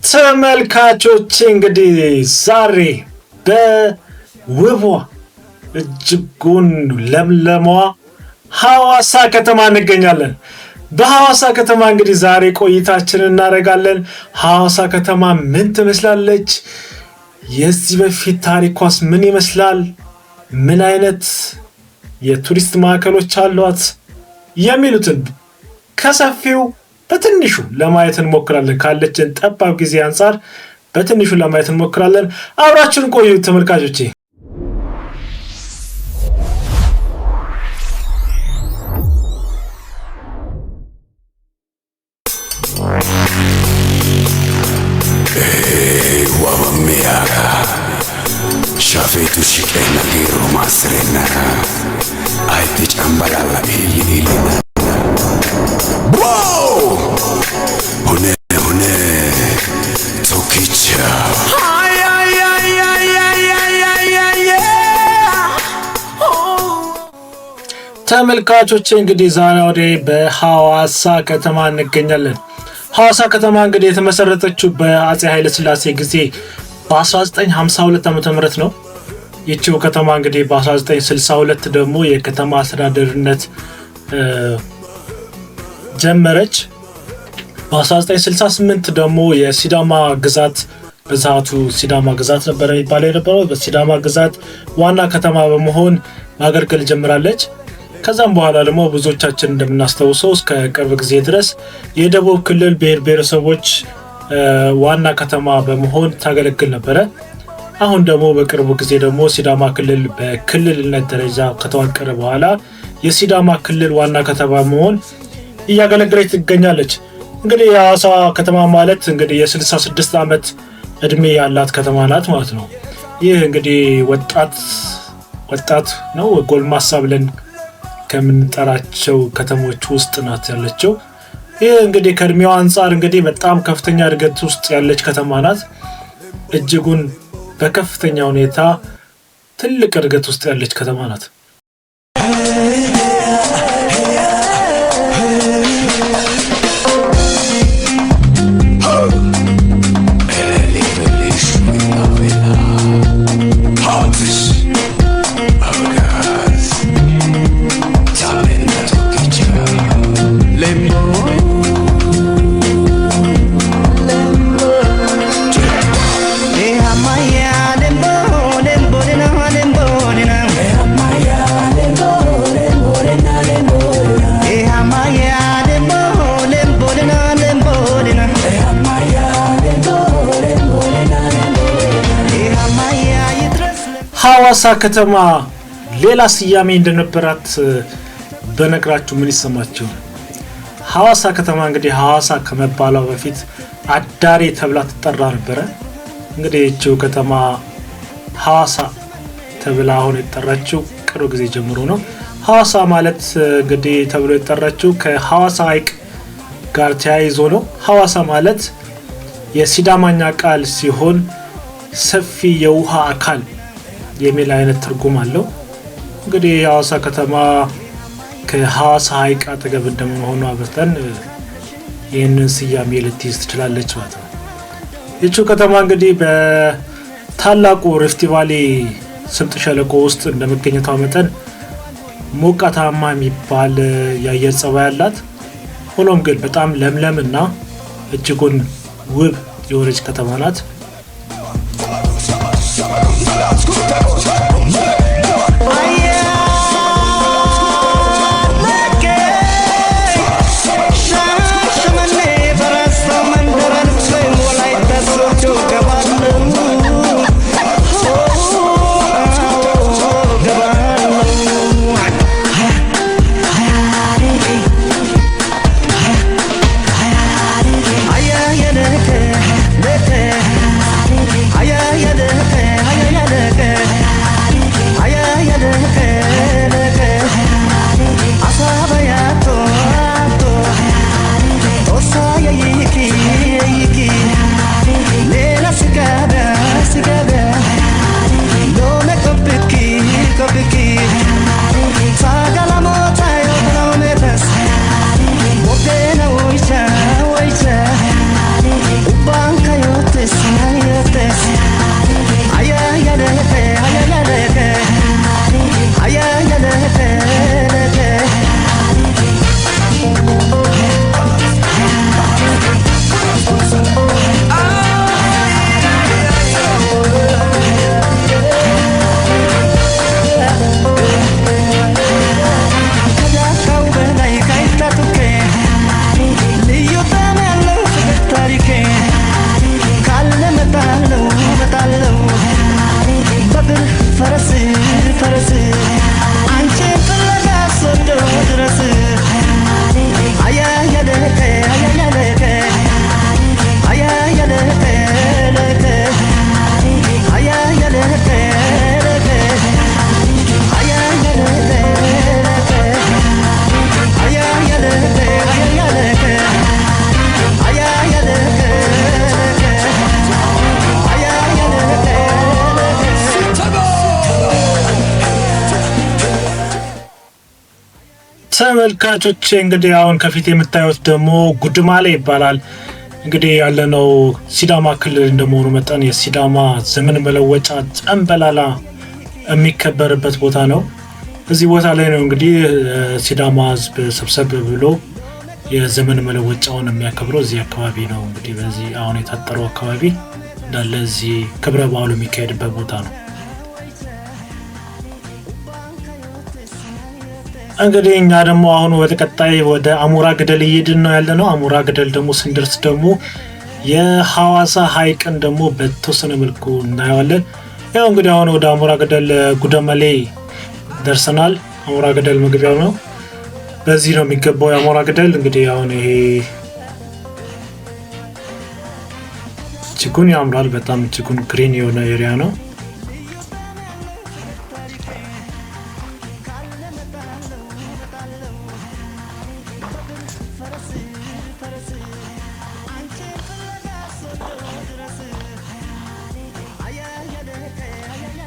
ተመልካቾቼ እንግዲህ ዛሬ በውቧ እጅጉን ለምለሟ ሐዋሳ ከተማ እንገኛለን። በሐዋሳ ከተማ እንግዲህ ዛሬ ቆይታችንን እናደርጋለን። ሐዋሳ ከተማ ምን ትመስላለች? የዚህ በፊት ታሪኳስ ምን ይመስላል? ምን አይነት የቱሪስት ማዕከሎች አሏት? የሚሉትን ከሰፊው በትንሹ ለማየት እንሞክራለን። ካለችን ጠባብ ጊዜ አንጻር በትንሹ ለማየት እንሞክራለን። አብራችሁን ቆዩ ተመልካቾቼ። Shafeetu shiqeenna geerru maasireenna ayitti cambalaalla eelli eellinna. Wow! Hune hune tokkicha. ተመልካቾቼ እንግዲህ ዛሬ ወደ በሐዋሳ ከተማ እንገኛለን። ሐዋሳ ከተማ እንግዲህ የተመሰረተችው በአፄ ኃይለ ሥላሴ ጊዜ በ1952 ዓ.ም ነው። ይቺው ከተማ እንግዲህ በ1962 ደግሞ የከተማ አስተዳደርነት ጀመረች። በ1968 ደግሞ የሲዳማ ግዛት፣ በሰዓቱ ሲዳማ ግዛት ነበር የሚባለው የነበረው፣ በሲዳማ ግዛት ዋና ከተማ በመሆን ማገልገል ጀምራለች። ከዛም በኋላ ደግሞ ብዙዎቻችን እንደምናስታውሰው እስከ ቅርብ ጊዜ ድረስ የደቡብ ክልል ብሔር ብሔረሰቦች ዋና ከተማ በመሆን ታገለግል ነበረ። አሁን ደግሞ በቅርቡ ጊዜ ደግሞ ሲዳማ ክልል በክልልነት ደረጃ ከተዋቀረ በኋላ የሲዳማ ክልል ዋና ከተማ በመሆን እያገለገለች ትገኛለች። እንግዲህ የሐዋሳ ከተማ ማለት እንግዲህ የ66 ዓመት እድሜ ያላት ከተማ ናት ማለት ነው። ይህ እንግዲህ ወጣት ነው ጎልማሳ ብለን ከምንጠራቸው ከተሞች ውስጥ ናት ያለችው። ይህ እንግዲህ ከእድሜዋ አንጻር እንግዲህ በጣም ከፍተኛ እድገት ውስጥ ያለች ከተማ ናት። እጅጉን በከፍተኛ ሁኔታ ትልቅ እድገት ውስጥ ያለች ከተማ ናት። ሐዋሳ ከተማ ሌላ ስያሜ እንደነበራት በነግራችሁ ምን ይሰማችሁ? ሐዋሳ ከተማ እንግዲህ ሐዋሳ ከመባሏ በፊት አዳሬ ተብላ ትጠራ ነበረ። እንግዲህ ይህችው ከተማ ሐዋሳ ተብላ አሁን የተጠራችው ቅርብ ጊዜ ጀምሮ ነው። ሐዋሳ ማለት እንግዲህ ተብሎ የተጠራችው ከሐዋሳ ሐይቅ ጋር ተያይዞ ነው። ሐዋሳ ማለት የሲዳማኛ ቃል ሲሆን ሰፊ የውሃ አካል የሚል አይነት ትርጉም አለው። እንግዲህ የሐዋሳ ከተማ ከሐዋሳ ሐይቅ አጠገብ እንደመሆኗ መጠን ይህንን ስያሜ ልትይዝ ትችላለች ማለት ነው። ይቺው ከተማ እንግዲህ በታላቁ ሪፍት ቫሊ ስምጥ ሸለቆ ውስጥ እንደመገኘቷ መጠን ሞቃታማ የሚባል የአየር ጸባይ አላት። ሆኖም ግን በጣም ለምለም እና እጅጉን ውብ የሆነች ከተማ ናት። ተመልካቾቼ እንግዲህ አሁን ከፊት የምታዩት ደግሞ ጉድማሌ ይባላል። እንግዲህ ያለነው ሲዳማ ክልል እንደመሆኑ መጠን የሲዳማ ዘመን መለወጫ ጨምበላላ የሚከበርበት ቦታ ነው። እዚህ ቦታ ላይ ነው እንግዲህ ሲዳማ ሕዝብ ሰብሰብ ብሎ የዘመን መለወጫውን የሚያከብረው እዚህ አካባቢ ነው። እንግዲህ በዚህ አሁን የታጠረው አካባቢ እንዳለ እዚህ ክብረ በዓሉ የሚካሄድበት ቦታ ነው። እንግዲህ እኛ ደግሞ አሁን ወደ ቀጣይ ወደ አሞራ ገደል እየሄድን ነው ያለነው። አሞራ ገደል ደግሞ ስንደርስ ደግሞ የሐዋሳ ሐይቅን ደግሞ በተወሰነ መልኩ እናየዋለን። ያው እንግዲህ አሁን ወደ አሞራ ገደል ጉደመሌ ደርሰናል። አሞራ ገደል መግቢያው ነው። በዚህ ነው የሚገባው የአሞራ ገደል። እንግዲህ አሁን ይሄ እጅጉን ያምራል። በጣም እጅጉን green የሆነ area ነው።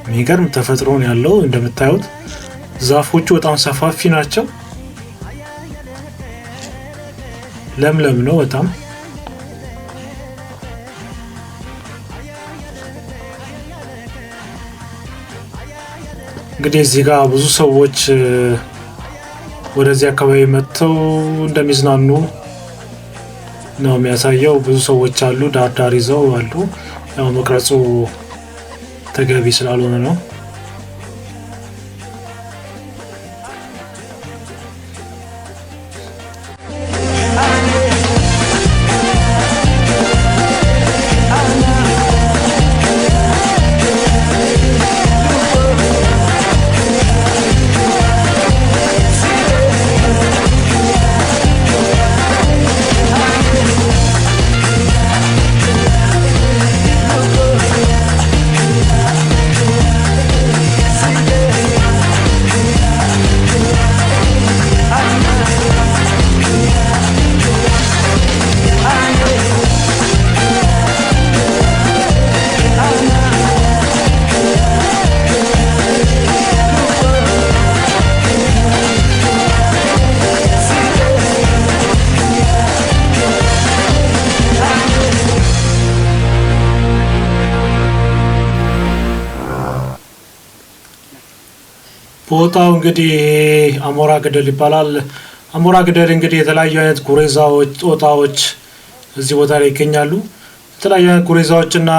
የሚገርም ተፈጥሮ ነው ያለው። እንደምታዩት ዛፎቹ በጣም ሰፋፊ ናቸው። ለምለም ነው በጣም። እንግዲህ እዚህ ጋር ብዙ ሰዎች ወደዚህ አካባቢ መጥተው እንደሚዝናኑ ነው የሚያሳየው። ብዙ ሰዎች አሉ፣ ዳር ዳር ይዘው አሉ። ያው መቅረጹ ተገቢ ስላልሆነ ነው። ቦታው እንግዲህ አሞራ ገደል ይባላል። አሞራ ገደል እንግዲህ የተለያዩ አይነት ጉሬዛዎች፣ ጦጣዎች እዚህ ቦታ ላይ ይገኛሉ። የተለያዩ አይነት ጉሬዛዎችና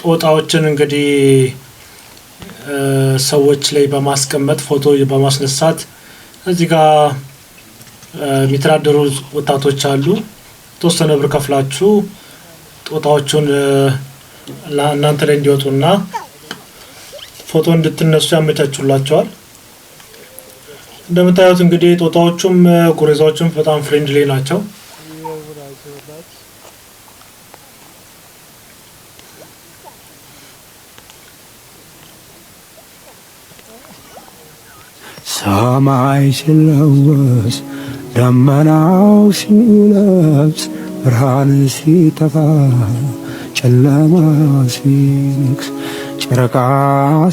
ጦጣዎችን እንግዲህ ሰዎች ላይ በማስቀመጥ ፎቶ በማስነሳት እዚህ ጋር የሚተዳደሩ ወጣቶች አሉ። የተወሰነ ብር ከፍላችሁ ጦጣዎቹን እናንተ ላይ እንዲወጡና ፎቶ እንድትነሱ ያመቻቹላቸዋል። እንደምታዩት እንግዲህ ጦጣዎቹም ጉሬዛዎቹም በጣም friendly ናቸው። ሰማይ ሲለወስ ደመናው ሲለብስ ብርሃን ሲጠፋ ጨለማ ሲነግስ ጨረቃ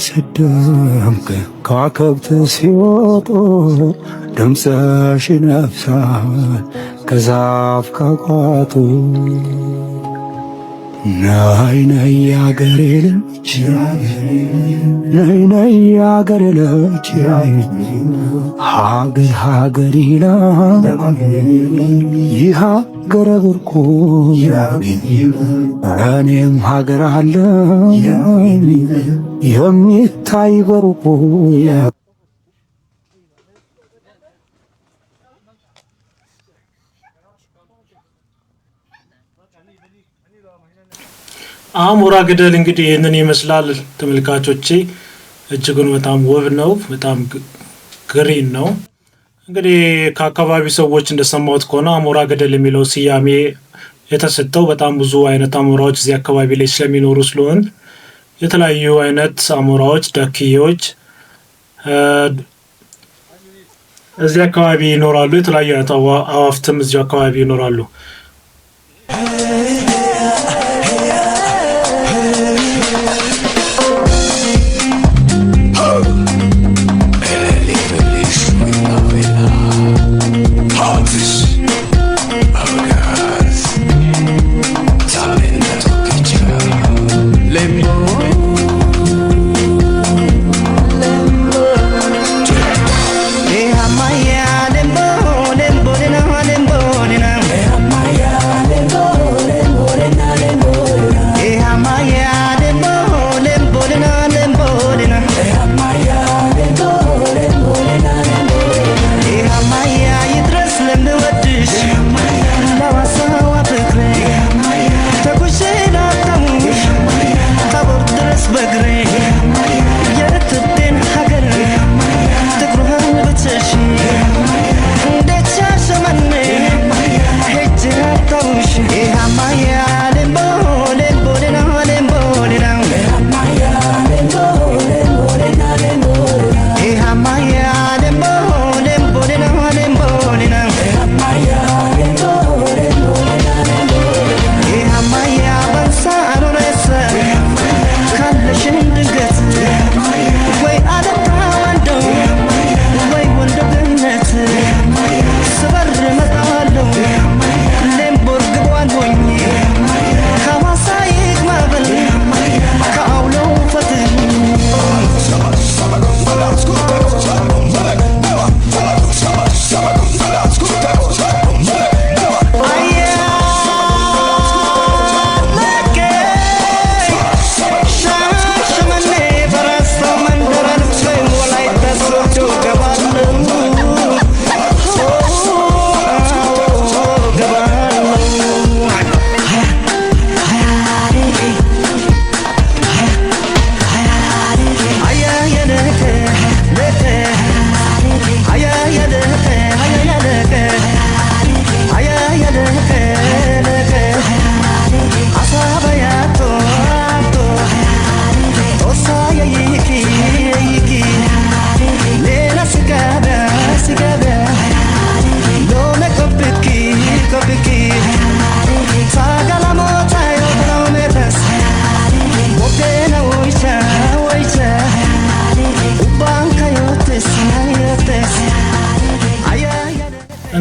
ሲደምቅ ከዋክብት ሲወጡ ድምፅሽ ይነፍሳል ከዛፍ ከቋጡ። ነይ ነይ ያገሬ ልጅ፣ ነይ ነይ ያገሬ ልጅ፣ ሀገር ሀገር ይላል ይህ ሀገረ ብርቁ፣ እኔም ሀገር አለ የሚታይ በሩቁ። አሞራ ገደል እንግዲህ ይህንን ይመስላል ተመልካቾቼ። እጅጉን በጣም ውብ ነው። በጣም green ነው። እንግዲህ ከአካባቢ ሰዎች እንደሰማሁት ከሆነ አሞራ ገደል የሚለው ስያሜ የተሰጠው በጣም ብዙ አይነት አሞራዎች እዚህ አካባቢ ላይ ስለሚኖሩ ስለሆን የተለያዩ አይነት አሞራዎች፣ ዳክዬዎች እዚህ አካባቢ ይኖራሉ። የተለያዩ አይነት አዋፍትም እዚሁ አካባቢ ይኖራሉ።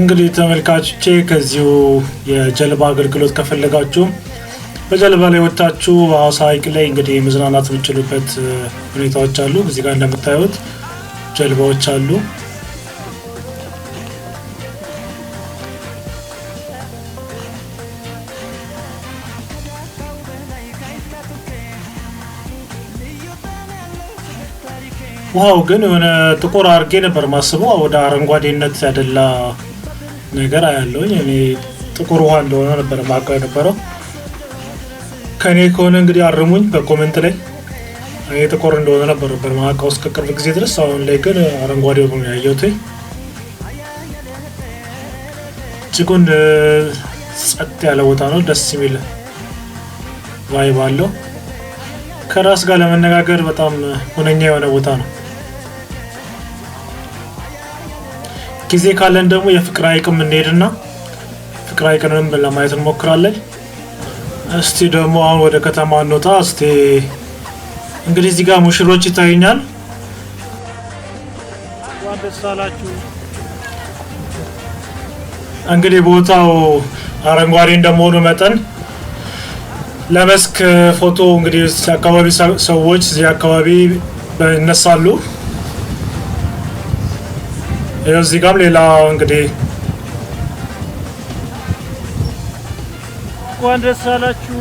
እንግዲህ ተመልካቾቼ ከዚሁ የጀልባ አገልግሎት ከፈለጋችሁ በጀልባ ላይ ወጥታችሁ በሐዋሳ ሐይቅ ላይ እንግዲህ መዝናናት የምትችሉበት ሁኔታዎች አሉ። እዚህ ጋር እንደምታዩት ጀልባዎች አሉ። ውሃው ግን የሆነ ጥቁር አድርጌ ነበር ማስበው፣ ወደ አረንጓዴነት ያደላ ነገር አያለሁኝ። እኔ ጥቁር ውሃ እንደሆነ ነበር ማውቀው የነበረው። ከኔ ከሆነ እንግዲህ አርሙኝ በ comment ላይ። እኔ ጥቁር እንደሆነ ነበር ማውቀው እስከ ቅርብ ጊዜ ድረስ። አሁን ላይ ግን አረንጓዴ ሆኖ ነው ያየሁት። እጅጉን ጸጥ ያለ ቦታ ነው። ደስ የሚል vibe አለው። ከራስ ጋር ለመነጋገር በጣም ሁነኛ የሆነ ቦታ ነው። ጊዜ ካለን ደግሞ የፍቅር ሐይቅም እንሄድና ፍቅር ሐይቅንም ለማየት እንሞክራለን። እስቲ ደግሞ አሁን ወደ ከተማ እንወጣ። እስቲ እንግዲህ እዚህ ጋር ሙሽሮች ይታዩኛል። እንኳን ደስ አላችሁ። እንግዲህ ቦታው አረንጓዴ እንደመሆኑ መጠን ለመስክ ፎቶ እንግዲህ አካባቢ ሰዎች እዚህ አካባቢ ይነሳሉ። ይኸው እዚህ ጋርም ሌላ እንግዲህ እንኳን ደስ አላችሁ።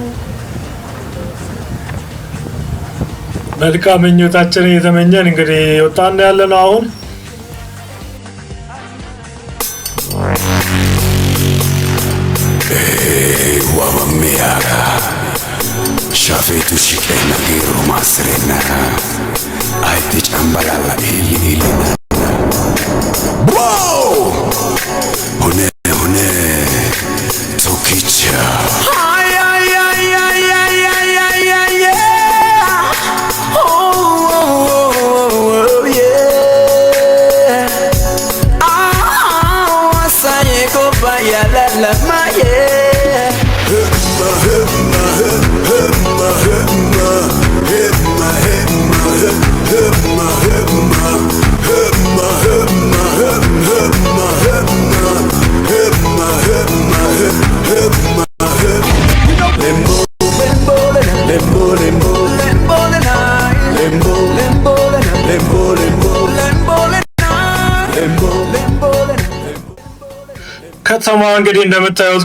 መልካም ምኞታችንን እየተመኘን እንግዲህ ወጣን ያለ ነው አሁን። Shafeetu shiqeenna geerru maasireenna ayitti cambalala eelli eelina Hune hune tokkicha. ከተማ እንግዲህ እንደምታዩት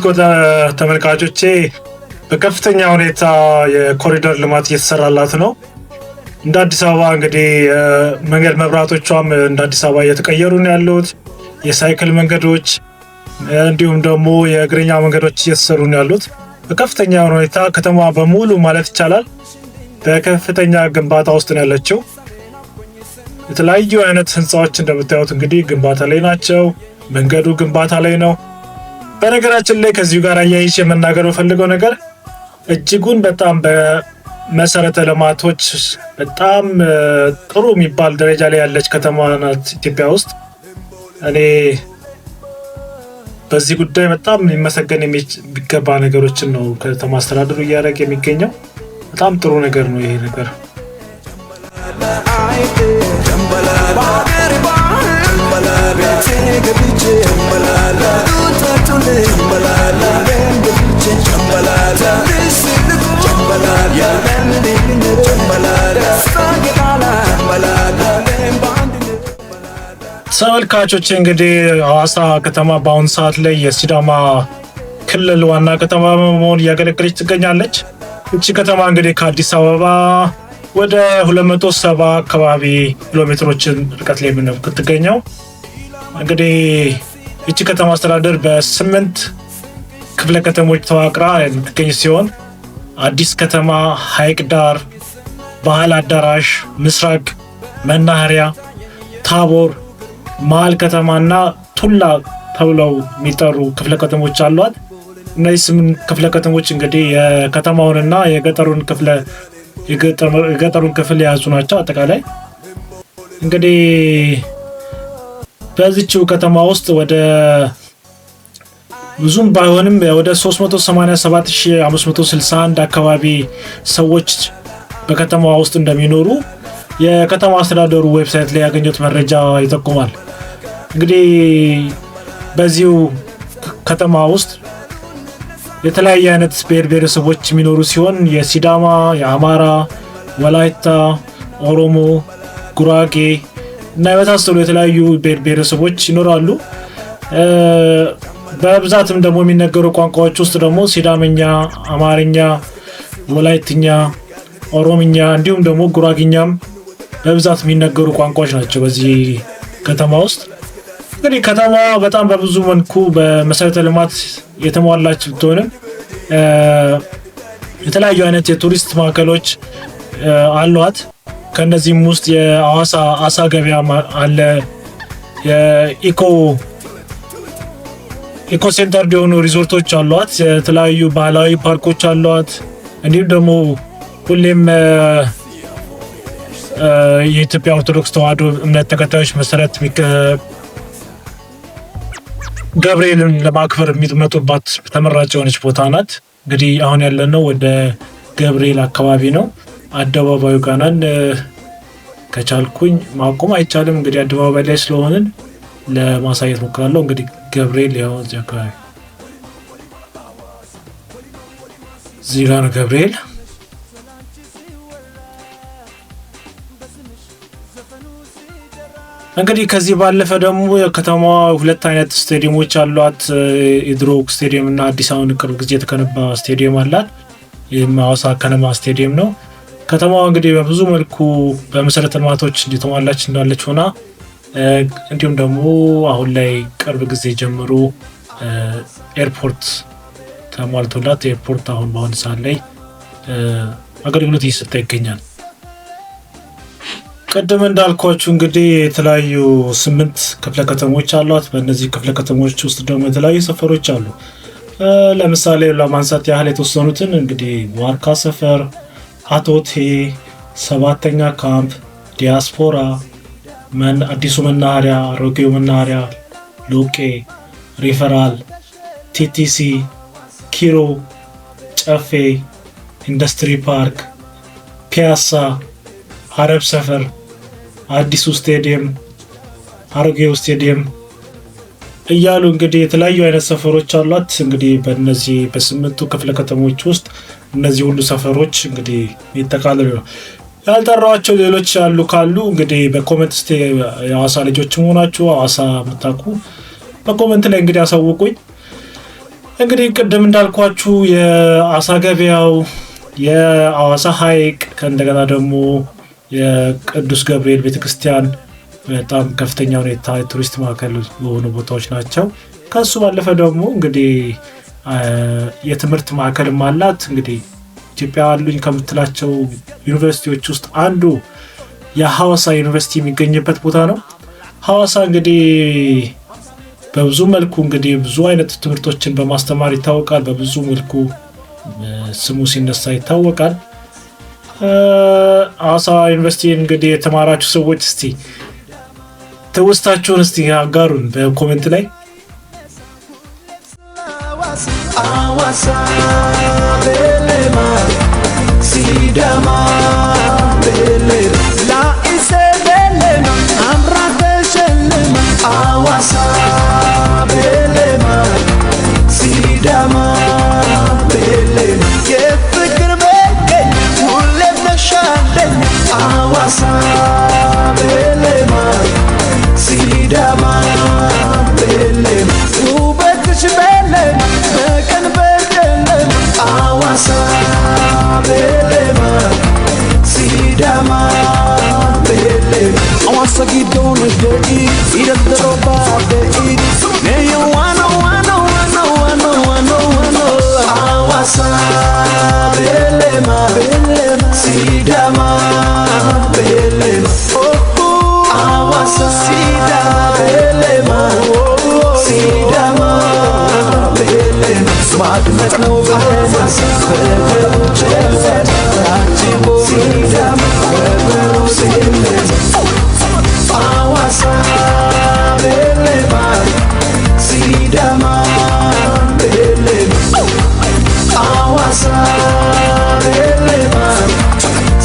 ተመልካቾቼ በከፍተኛ ሁኔታ የኮሪደር ልማት እየተሰራላት ነው። እንደ አዲስ አበባ እንግዲህ መንገድ መብራቶቿም እንደ አዲስ አበባ እየተቀየሩ ነው ያሉት። የሳይክል መንገዶች እንዲሁም ደግሞ የእግረኛ መንገዶች እየተሰሩ ነው ያሉት። በከፍተኛ ሁኔታ ከተማዋ በሙሉ ማለት ይቻላል በከፍተኛ ግንባታ ውስጥ ነው ያለችው። የተለያዩ አይነት ህንፃዎች እንደምታዩት እንግዲህ ግንባታ ላይ ናቸው። መንገዱ ግንባታ ላይ ነው። በነገራችን ላይ ከዚሁ ጋር አያይዤ መናገር የምፈልገው ነገር እጅጉን በጣም በመሰረተ ልማቶች በጣም ጥሩ የሚባል ደረጃ ላይ ያለች ከተማ ናት ኢትዮጵያ ውስጥ። እኔ በዚህ ጉዳይ በጣም ሊመሰገን የሚገባ ነገሮችን ነው ከተማ አስተዳደሩ እያደረገ የሚገኘው። በጣም ጥሩ ነገር ነው ይሄ ነገር። ተመልካቾች እንግዲህ ሐዋሳ ከተማ በአሁኑ ሰዓት ላይ የሲዳማ ክልል ዋና ከተማ በመሆን እያገለገለች ትገኛለች። እቺ ከተማ እንግዲህ ከአዲስ አበባ ወደ 270 አካባቢ ኪሎ ሜትሮችን ርቀት ላይ የምትገኘው። እንግዲህ እቺ ከተማ አስተዳደር በ8 ክፍለ ከተሞች ተዋቅራ የምትገኝ ሲሆን አዲስ ከተማ፣ ሐይቅ ዳር፣ ባህል አዳራሽ፣ ምስራቅ መናኸሪያ፣ ታቦር፣ መሀል ከተማና ቱላ ተብለው የሚጠሩ ክፍለ ከተሞች አሏት። እነዚህ 8 ክፍለ ከተሞች እንግዲህ የከተማውንና የገጠሩን ክፍል የያዙ ናቸው። አጠቃላይ እንግዲህ በዚችው ከተማ ውስጥ ወደ ብዙም ባይሆንም ወደ 387561 አካባቢ ሰዎች በከተማዋ ውስጥ እንደሚኖሩ የከተማ አስተዳደሩ website ላይ ያገኙት መረጃ ይጠቁማል። እንግዲህ በዚሁ ከተማ ውስጥ የተለያየ አይነት ብሔር ብሔረሰቦች የሚኖሩ ሲሆን የሲዳማ፣ የአማራ፣ ወላይታ፣ ኦሮሞ፣ ጉራጌ እና የመሳሰሉ የተለያዩ ብሔር ብሔረሰቦች ይኖራሉ። በብዛትም ደግሞ የሚነገሩ ቋንቋዎች ውስጥ ደግሞ ሲዳምኛ፣ አማርኛ፣ ወላይትኛ፣ ኦሮምኛ እንዲሁም ደግሞ ጉራግኛም በብዛት የሚነገሩ ቋንቋዎች ናቸው በዚህ ከተማ ውስጥ። እንግዲህ ከተማዋ በጣም በብዙ መልኩ በመሰረተ ልማት የተሟላች ብትሆንም የተለያዩ አይነት የቱሪስት ማዕከሎች አሏት። ከእነዚህም ውስጥ የሐዋሳ አሳ ገበያ አለ። የ eco center የሆኑ ሪዞርቶች አሏት። የተለያዩ ባህላዊ ፓርኮች አሏት። እንዲሁም ደግሞ ሁሌም የኢትዮጵያ ኦርቶዶክስ ተዋሕዶ እምነት ተከታዮች መሰረት ገብርኤልን ለማክበር የሚመጡባት ተመራጭ የሆነች ቦታ ናት። እንግዲህ አሁን ያለነው ወደ ገብርኤል አካባቢ ነው። አደባባዩ ጋር ነን። ከቻልኩኝ ማቆም አይቻልም። እንግዲህ አደባባይ ላይ ስለሆንን ለማሳየት ሞክራለሁ። እንግዲህ ገብርኤል ያው እዚህ አካባቢ እዚህ ጋር ነው ገብርኤል። እንግዲህ ከዚህ ባለፈ ደግሞ የከተማዋ ሁለት አይነት ስቴዲየሞች አሏት። የድሮ ስቴዲየም እና አዲስ አሁን ቅርብ ጊዜ የተገነባ ስቴዲየም አላት። ይህም ሐዋሳ ከነማ ስቴዲየም ነው። ከተማዋ እንግዲህ በብዙ መልኩ በመሰረተ ልማቶች እንደተሟላች እንዳለች ሆና እንዲሁም ደግሞ አሁን ላይ ቅርብ ጊዜ ጀምሮ ኤርፖርት ተሟልቶላት ኤርፖርት አሁን በአሁን ሰዓት ላይ አገልግሎት እየሰጠ ይገኛል። ቅድም እንዳልኳችሁ እንግዲህ የተለያዩ 8 ክፍለ ከተሞች አሏት። በእነዚህ ክፍለ ከተሞች ውስጥ ደግሞ የተለያዩ ሰፈሮች አሉ። ለምሳሌ ለማንሳት ያህል የተወሰኑትን እንግዲህ ዋርካ ሰፈር፣ አቶቴ፣ ሰባተኛ ካምፕ፣ ዲያስፖራ፣ አዲሱ መናኸሪያ፣ አሮጌው መናኸሪያ፣ ሎቄ፣ ሪፈራል፣ ቲቲሲ፣ ኪሮ፣ ጨፌ፣ ኢንዱስትሪ ፓርክ፣ ፒያሳ፣ አረብ ሰፈር፣ አዲሱ ስቴዲየም፣ አሮጌው ስቴዲየም እያሉ እንግዲህ የተለያዩ አይነት ሰፈሮች አሏት። እንግዲህ በእነዚህ በ8ቱ ክፍለ ከተሞች ውስጥ እነዚህ ሁሉ ሰፈሮች እንግዲህ ይጠቃለሉ ነው። ያልጠራኋቸው ሌሎች ያሉ ካሉ እንግዲህ በ comment እስቲ የሐዋሳ ልጆች መሆናችሁ ሐዋሳ የምታውቁ በ comment ላይ እንግዲህ አሳውቁኝ። እንግዲህ ቅድም እንዳልኳችሁ የአሳ ገበያው፣ የሐዋሳ ሐይቅ ከእንደገና ደግሞ የቅዱስ ገብርኤል ቤተክርስቲያን በጣም ከፍተኛ ሁኔታ የቱሪስት ማዕከል የሆኑ ቦታዎች ናቸው። ከሱ ባለፈ ደግሞ እንግዲህ የትምህርት ማዕከልም አላት። እንግዲህ ኢትዮጵያ አሉኝ ከምትላቸው ዩኒቨርሲቲዎች ውስጥ አንዱ የሐዋሳ ዩኒቨርሲቲ የሚገኝበት ቦታ ነው። ሐዋሳ እንግዲህ በብዙ መልኩ እንግዲህ ብዙ አይነት ትምህርቶችን በማስተማር ይታወቃል። በብዙ መልኩ ስሙ ሲነሳ ይታወቃል። ሐዋሳ ዩኒቨርሲቲ እንግዲህ የተማራችሁ ሰዎች እስቲ ትውስታችሁን እስቲ አጋሩን በ comment ላይ። ሐዋሳ ቤሌማ ሲዳማ ቤሌማ ላኢሴ ቤሌማ አምራ ተሸልማ ሐዋሳ ቤሌማ ሲዳማ ቤሌማ የፍቅር መገኛ ሁሌም ነሽ አንደኛ ሐዋሳ ቤሌማ ሲዳማ ቤሌማ ውበትሽ ቤሌማ በቀን በጨለማ ሐዋሳ ቤሌማ ሲዳማ ቤሌማ ሐዋሳ giddon de'i idantaro baadhe'i neyo wano wano wano wano wano wano ሐዋሳ ቤሌማ ሲዳማ ቤሌማ ሐዋሳ ሲዳማ ቤሌማ ሲዳማ ቤሌማ ማድመቅ ነው ሲዳማ ሐዋሳ ቤሌማ ሲዳማ ቤሌማ ሐዋሳ ቤሌማ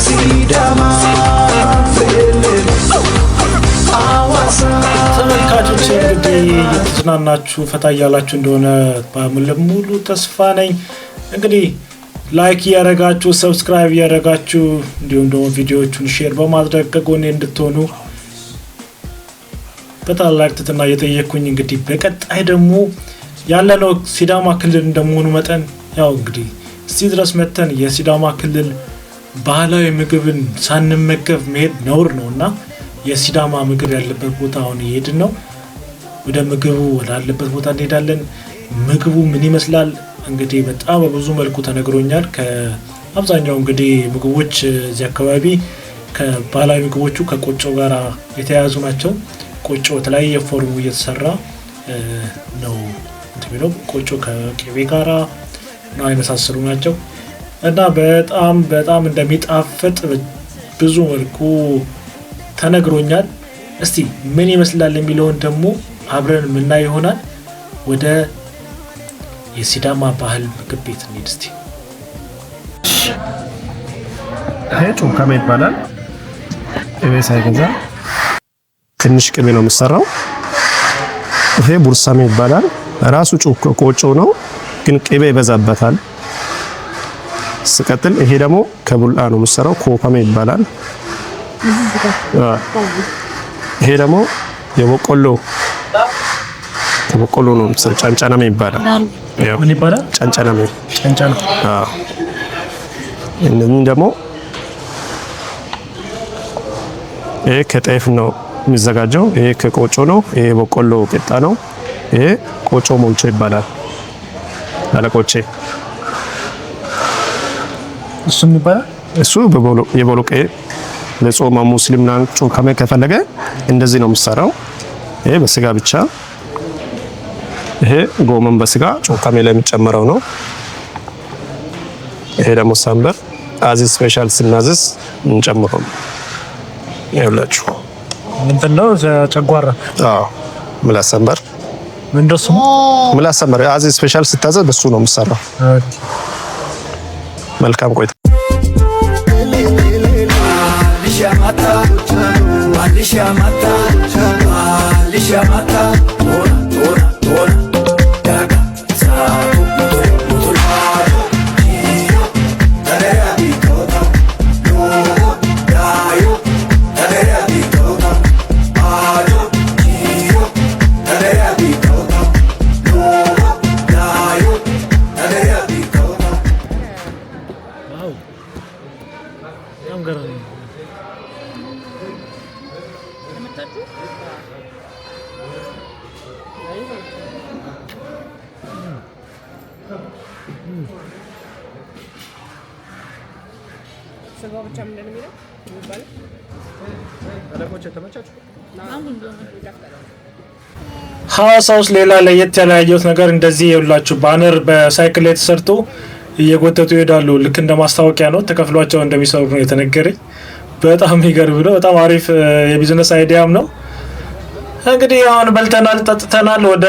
ሲዳማ ቤሌማ ሐዋሳ ተመልካቾች እንግዲህ እየተዝናናችሁ ፈታ እያላችሁ እንደሆነ በሙሉ ተስፋ ነኝ። እንግዲህ like እያደረጋችሁ፣ subscribe እያደረጋችሁ፣ እንዲሁም ደግሞ ቪዲዮዎቹን share በማድረግ ከጎኔ እንድትሆኑ በታላቅ ትህትና እየጠየቅኩኝ፣ እንግዲህ በቀጣይ ደግሞ ያለነው ሲዳማ ክልል እንደመሆኑ መጠን ያው እንግዲህ እዚህ ድረስ መተን የሲዳማ ክልል ባህላዊ ምግብን ሳንመገብ መሄድ ነውር ነው እና የሲዳማ ምግብ ያለበት ቦታ አሁን እየሄድን ነው። ወደ ምግቡ ወዳለበት ቦታ እንሄዳለን። ምግቡ ምን ይመስላል? እንግዲህ በጣም በብዙ መልኩ ተነግሮኛል። ከአብዛኛው እንግዲህ ምግቦች እዚህ አካባቢ ከባህላዊ ምግቦቹ ከቆጮ ጋር የተያያዙ ናቸው። ቆጮ በተለያየ form ኡ እየተሰራ ነው እንትን የሚለው፣ ቆጮ ከቅቤ ጋራ ነው የመሳሰሉ ናቸው እና በጣም በጣም እንደሚጣፍጥ ብዙ መልኩ ተነግሮኛል። እስቲ ምን ይመስላል የሚለውን ደግሞ አብረን የምናይ ይሆናል። ወደ የሲዳማ ባህል ምግብ ቤት እንሂድ እስቲ። ይሄ ጩካሜ ይባላል። ቅቤ ሳይገዛ ትንሽ ቅቤ ነው የሚሰራው። ይሄ ቡርሳሜ ይባላል። ራሱ ቆጮ ነው፣ ግን ቅቤ ይበዛበታል። ስቀጥል ይሄ ደግሞ ከቡላ ነው የሚሰራው፣ ኮፓሜ ይባላል። ይሄ ደግሞ የበቆሎ ከበቆሎ ነው የሚሰራው፣ ጫንጫናሜ ይባላል። ምን ይባላል? ጫንጫናሜ። ጨንጫና። አዎ። እነዚህ ደግሞ ይሄ ከጤፍ ነው የሚዘጋጀው። ይሄ ከቆጮ ነው። ይሄ በቆሎ ቂጣ ነው። ይሄ ቆጮ ሞንቾ ይባላል። አለቆቼ እሱ ምን ይባላል? እሱ የቦሎቄ ለጾማ ሙስሊም ና ጩካሜ ከፈለገ እንደዚህ ነው የሚሰራው። ይሄ በስጋ ብቻ። ይሄ ጎመን በስጋ ጩካሜ ላይ የሚጨመረው ነው። ይሄ ደግሞ ሰንበር አዚዝ special ስናዝዝ እንጨምረው ነው። ይኸውላችሁ። ምንድን ነው? ጨጓራ? አዎ፣ ምላስ ሰንበር። ምንድን ስሙ? ምላስ ሰንበር አዚዝ special ስታዘዝ በሱ ነው የሚሰራው። መልካም ቆይታ። በጣም ገራሚ ነው። ስጋው ብቻ ምንድን ነው የሚለው የሚባለው? ሐዋሳ ውስጥ ሌላ ለየት ያለ ያየሁት ነገር እንደዚህ የሁላችሁ banner በሳይክል ላይ ተሰርቶ እየጎተቱ ይሄዳሉ። ልክ እንደ ማስታወቂያ ነው። ተከፍሏቸው እንደሚሰሩ ነው የተነገረኝ። በጣም የሚገርም ነው። በጣም አሪፍ የ business idea ም ነው። እንግዲህ አሁን በልተናል፣ ጠጥተናል። ወደ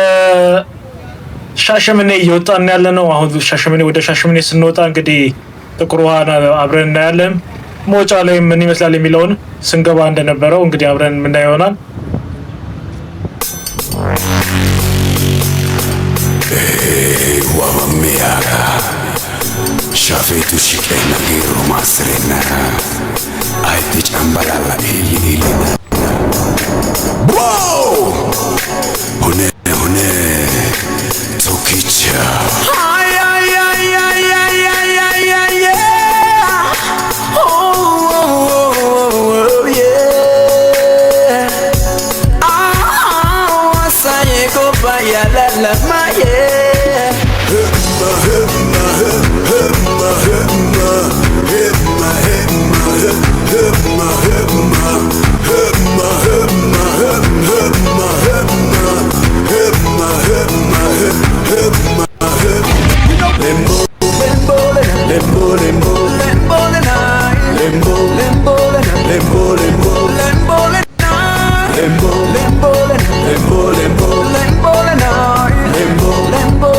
ሻሸመኔ እየወጣን ያለ ነው። አሁን ሻሸመኔ ወደ ሻሸመኔ ስንወጣ እንግዲህ ጥቁር ውሃ አብረን እናያለን። መውጫ ላይ ምን ይመስላል የሚለውን ስንገባ እንደነበረው እንግዲህ አብረን የምናየው ይሆናል። Wabammeyaga shafeetu shiqeenna geerru maasireenna ayitti cambalalla eelli eelina Wow! Hune hune tokkicha. Ay, ay, ay, ay, ay, ay, ay, ay, yeah. Oh, oh, oh, oh, yeah. Ah, wasaye kopa ya la la ma, yeah. Lembo, lembo, lembo, lembo, lembo, lembo, lembo, lembo, lembo, lembo, lembo, lembo, lembo, lembo, lembo,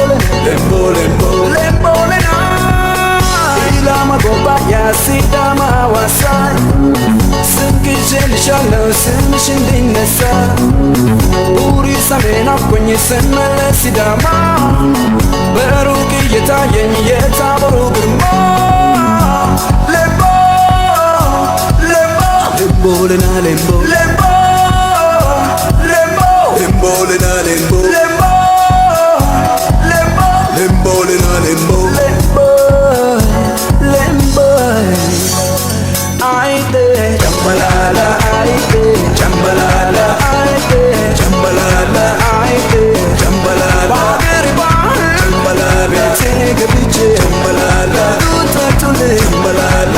lembo, lembo, lembo, Ilama goba ya Sidama Hawassa ስንቅዤልሻለሁ ስምሽ እንዲነሳ ቡሪሳ። ሰሜን አፍቆኝ ስመለስ ሲዳማ፣ በሩቅ እየታየኝ የታቦሩ ግርማ። ሌምቦ ሌምቦ ሌምቦ ሌና ሌምቦ ሌምቦ ሌምቦ ሌምቦ ሌና ሌምቦ ሌምቦ ሌምቦ ሌምቦ ሌና ሌምቦ ሌምቦ ሌምቦ። አይቴ ጨምበላላ አይቴ ጨምበላላ አይቴ ጨምበላላ አይቴ ጨምበላላ፣ በአገሬ ባህል ጨምበላላ፣ ቤቴ ገብቼ ጨምበላላ ጡጠቱልኝ ጨምበላላ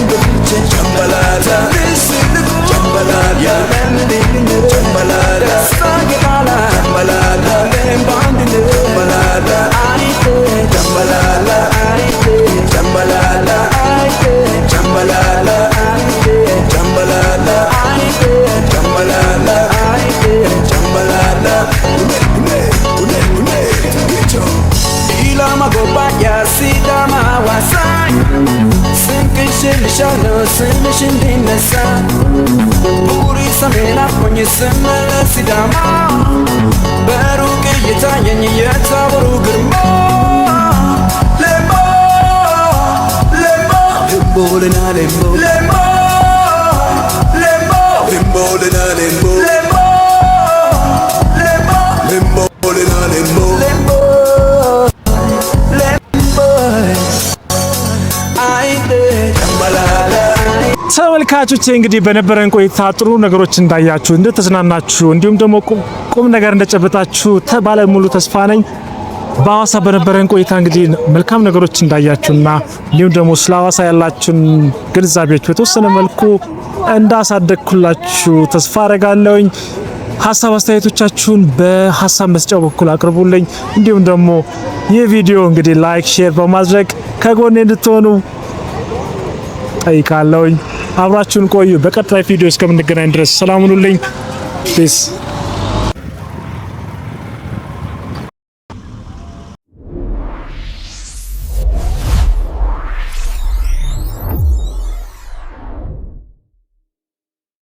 በፊቼ ጨምበላላ ትስልቁ ጨምበላላ ያለምልኝ ጨምበላላ ደስታ የቃላ ጨምበላላ በአንድነት ጨምበላላ አይቴ ጨምበላላ አይቴ ጨምበላላ አይቴ ጨምበላላ አይቴ ጨምበላላ አይቴ ጨምበላላ አይቴ ጨምበላላ። ኢላማ ጎባያ ሲዳማ ዋሳኝ፣ ስንቅሽን ልሻለው ስምሽ እንዲነሳ። ቡሪ ሰሜን አፍቆኝ ስመለስ ሲዳማ፣ በሩቅ እየታየኝ የታቦሩ ግርማ። ሌምቦ ሌምቦ ሌምቦ ሌና ሌምቦ ሌምቦ ሌምቦ ሌምቦ ሌና ሌምቦ ሌምቦ ሌምቦ ሌምቦ ሌና ሌምቦ ሌምቦ ሌምቦ አይቴ ጨምበላላ። ተመልካቾቼ፣ እንግዲህ በነበረን ቆይታ ጥሩ ነገሮች እንዳያችሁ፣ እንደተዝናናችሁ እንዲሁም ደግሞ ቁም ነገር እንደጨበጣችሁ ባለ ሙሉ ተስፋ ነኝ። በሐዋሳ በነበረን ቆይታ እንግዲህ መልካም ነገሮች እንዳያችሁና እንዲሁም ደግሞ ስለ ሐዋሳ ያላችሁን ግንዛቤዎች በተወሰነ መልኩ እንዳሳደግኩላችሁ ተስፋ አረጋለሁኝ። ሀሳብ አስተያየቶቻችሁን በሀሳብ መስጫው በኩል አቅርቡልኝ። እንዲሁም ደግሞ ይህ ቪዲዮ እንግዲህ like፣ share በማድረግ ከጎኔ እንድትሆኑ ጠይቃለሁኝ። አብራችሁን ቆዩ። በቀጣይ ቪዲዮ እስከምንገናኝ ድረስ ሰላም ሁኑልኝ። Peace.